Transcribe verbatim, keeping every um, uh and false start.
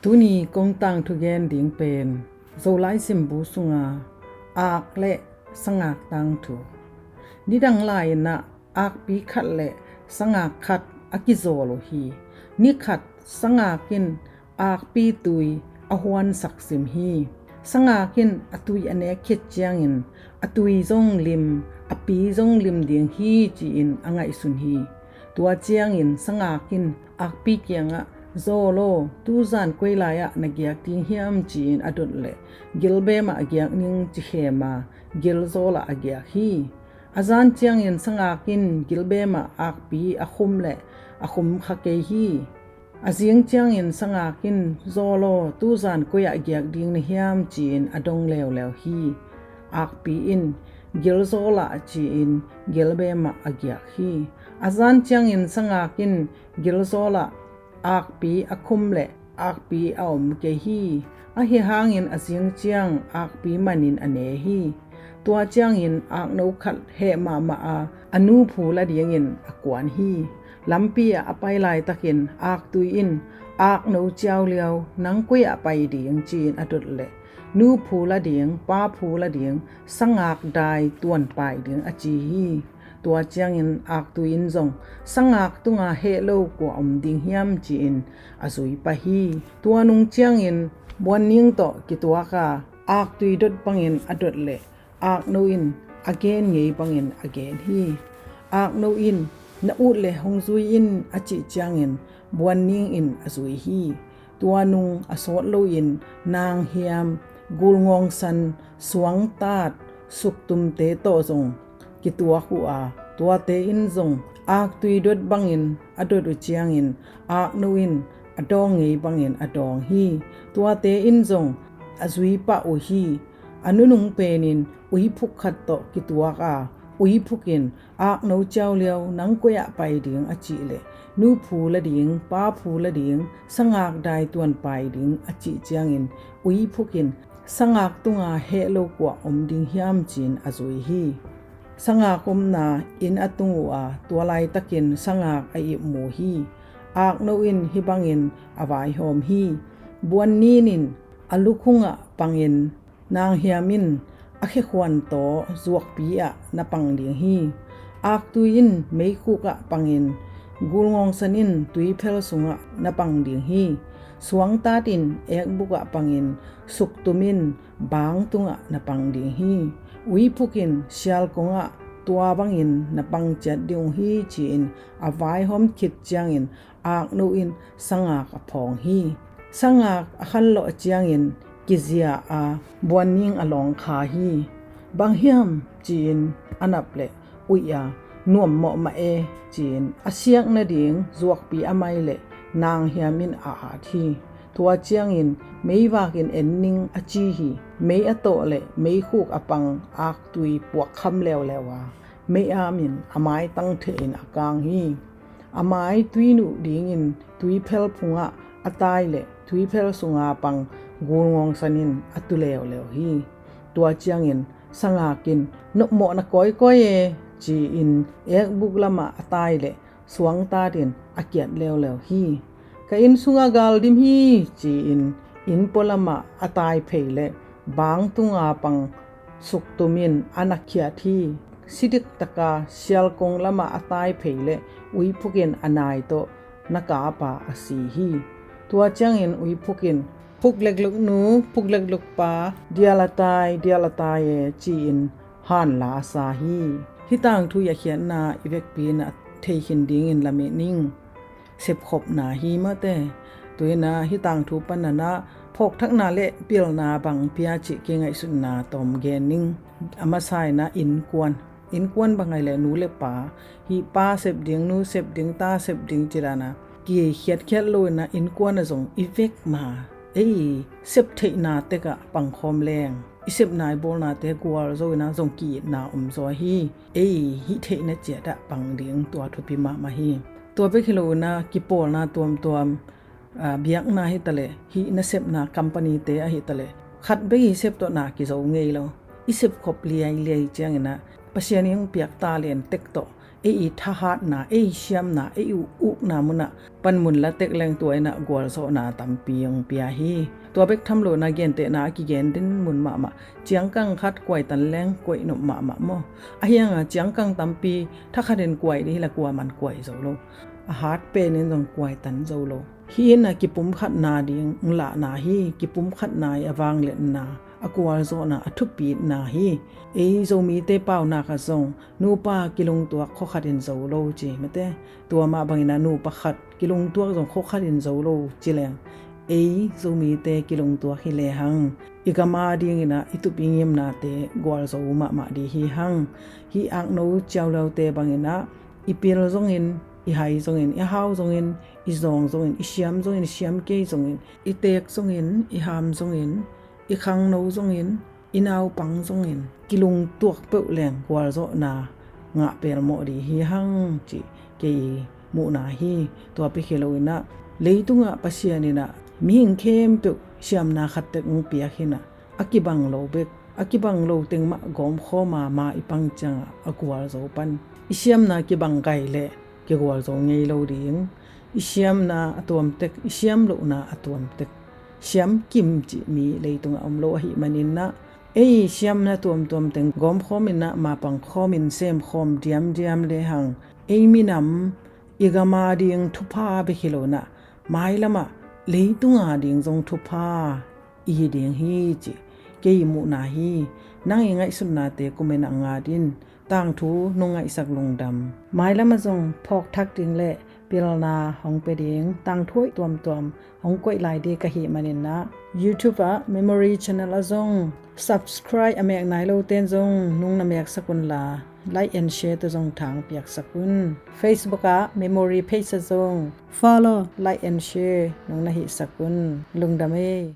Tuni kong tangthu gen ding pen Zolai simbu sunga ak le sangak tangthu. Nidang lai-in ah akpi khat le sangak khat a kizawl uh hi. Ni khat sangak in akpi tui a huansak sim hi. Sangak in a tui a nek khit ciangin a tui zong lim, a pi zong lim ding hi ci-in a ngaihsun hi. Tua ciangin sangak in akpi kiangah, "Zawl aw, tuzan koi lai-ah na giak ding hiam?" ci-in a dot leh, "Gilbem ah a giak ning," ci khem a, gilzawl ah a giak hi. A zan ciangin sangak in gilbem ah akpi a khum leh a khum kha kei hi. A zing ciangin sangak in, "Zawl aw, tuzan koi ah giak ding na hiam?" ci-in a dong leuleu hi. Akpi in, "Gilzawl ah," ci-in gilbem ah a giak hi. A zan ciangin sangak in gilzawl ah akpi a khum leh akpi a om kei hi. Ahi hangin a zing ciang akpi manin a ne hi. Tua ciangin akno khat heh mahmah a, a nu phu la dingin a kuan hi. Lampi ah a pai laitakin aktui in, "Akno ciau liau, nang koi ah pai ding?" ci-in a dot leh, "Nu phu la ding, pa phu la ding, sangak dai tuan pai ding," a ci hi. Tua ciangin aktui in zong, "Sangak tunga heh lo kua om ding hiam?" ci-in a zui pah hi. Tua nung ciangin buanning tawh kituak a, aktui dot bangin a dot leh, akno in a gen ngei bangin a gen hi. Akno in "Na ut leh hong zui in," a cih ciangin buanning in a zui hi. Tua nung a sawt loin nanghiam, gulngawngsan, suangtat, suktumte tawh zong kituak uh a, tuate in zong aktui dot bangin a dot uh ciangin akno in a dawng ngei bangin a dawng hi. Tuate in zong a zui pah uh hi. A nunung penin uiphuk khat tawh kituak a, uiphuk in, "Akno ciau liau, nang koi ah pai ding?" a cih leh, "Nu phu la ding, pa phu la ding, sangak dai tuan pai ding," a cih ciangin uiphuk in, "Sangak tunga heh lo kua om ding hiam?" ci-in a zui hi. Sangak omna inn a tung uh a, tua laitakin sangak a ipmu hi. Akno in hih bangin a vaihawm hi. Buanning in a lukhung ah pangin, nanghiam in a khekhuan tawh zuakpi ah na pang ding hi. Aktui in meikhuk ah pangin, gulngawngsan in tuiphel sungah na pang ding hi. Suangtat in ekbuk ah pangin, suktum in bang tungah na pang ding hi. Uiphuk in sialkong ah tua bangin na pang ciat ding uh hi, ci-in a vaihawm khit ciangin akno in sangak a phawng hi. Sangak a khanlawh ciangin kizia a, buanning a lawng kha hi. "Bang hiam?" ci-in a nap leh, "Uih a, nuam mawhmah e," ci-in a siak nading zuakpi a mai leh nanghiam in a at hi. Tua ciangin, "Meivak in en ning," a ci hi. Mei a tawh leh meikhuk a pang aktui puakkham leuleu a, mei-am in a maitang theh in a kang hi. A mai tui nuh dingin tuiphel phungah a tai leh tuiphel sunga pang gulngawngsan in a tu leuleu hi. Tua ciangin sangak in, "Nopmawh na kawikawi e," ci-in ekbuk lamah a tai leh suangtat in a kiat leuleu hi. "Ka inn sungah gal dim hi," ci-in inn pualamah a tai phei leh bang tunga pang suktum in a na khiat hi. Sidik taka sialkong lamah a tai phei leh uiphuk in a nai tawh na kap a, a si hi. Tua ciangin uiphuk in, "Phuklekluk nu, phuklekluk pa, dial a tai, dial a tai e," ci-in hanla a sa hi. Hih tangthu i a khiatna i vekpi in a thei khin dingin lamen ning. Sepkhopna hi mate. Tuina hih tangthu panna na phawkthakna le pilna bang pia cih kingaihsutna tawm gen ning. A masa in a innkuan, innkuan bang ai le nu le pa, hih pa sep ding, nu sep ding, ta sep ding ci dana kikhiatkhiat lo in a innkuan a zong i vek ma, ei sep theihna tekah pangkhawm leng i sepna i bawlnate gualzo in a zong ki-itna om zaw hi. Ei hih theihna ciatah pang ding tua thupi mahmah hi. Tua bek hi lo in a kipawlna tuamtuam, aa, biakna hi taleh, hih nasepna company-te ahi taleh, khat bek i sep tawh na kizo ngei lo. I sepkhop liailiai ciangin a Pasian in piak talent tek tawh ei i thahatna, ei siamna, ei ukna munah panmun la tek leng tua innah gualzawhna tampi hong pia hi. Tua bek tham lo na gentehna a kigen din mun mahmah ciangkang khat kuaitan leng kuaih nop mahmah maw? Ahi hanga ciangkang tampi thakhatin kuai dih hila kuaman kuai zo lo. A hat penin zong kuaitan zo lo. Hih in a kipumkhatna ding lahna hi. Kipumkhatna i a vangliatna, a gualzawhna, a thupitna hi. Ei Zomite paunak ah zong nupa kilungtuak khuakhatin zo lo ci mate. Tua mah bangin a nupa khat kilungtuak zong khuakhatin zo lo ci leng ei Zomite kilungtuak hi lehang i gam a dingin a i tup i ngimnate gualzo mahmah dih hi hang. Hih akno ciauleute bangin a i pil zongin, i hai zongin, i hau zongin, i zawng zongin, i siam zongin, i siam kei zongin, i teek zongin, i ham zongin, i khangno zongin, i naupang zongin kilungtuak peuh leng gualzawhna ngah pelmawh dih hi hang cih kei muhna hi. Tua pi khi lo innah leitungah Pasian innah mihing khempeuh siamna khat tek hong piak hinah a kibang lo bek, a kibang lo teng mah gawmkhawma ma i pang ciangah a gualzo pan i siamna kibang gai leh kigualzo ngei lo ding. I siamna a tuamtek, i siam lohna a tuamtek, siam kim cih mi leitungah om lo ahih maninah ei siamna tuamtuam teng gawmkhawm innah mapangkhawmin semkhawm diamdiam lehang ei minam i gam a ding thupha bek hi lo innah mailamah leitunga ding zong thupha i hi ding hi cih kei muhna hi. Nang i ngaihsutnate kumen a ngat in. Tangthu nong ngaihsak lungdam. Mailamah zong phawkthak ding le pilna hong pia ding tangthu hoih tuamtuam hong koih lai dih ka hih maninah YouTube ah Memory Channel ah zong subscribe a mek nai loten zong nung na meksak unla like and share tawh zong thang piaksak un. Facebook ah Memory Page ah zong follow, like and share nung na hihsak un. Lungdam ei.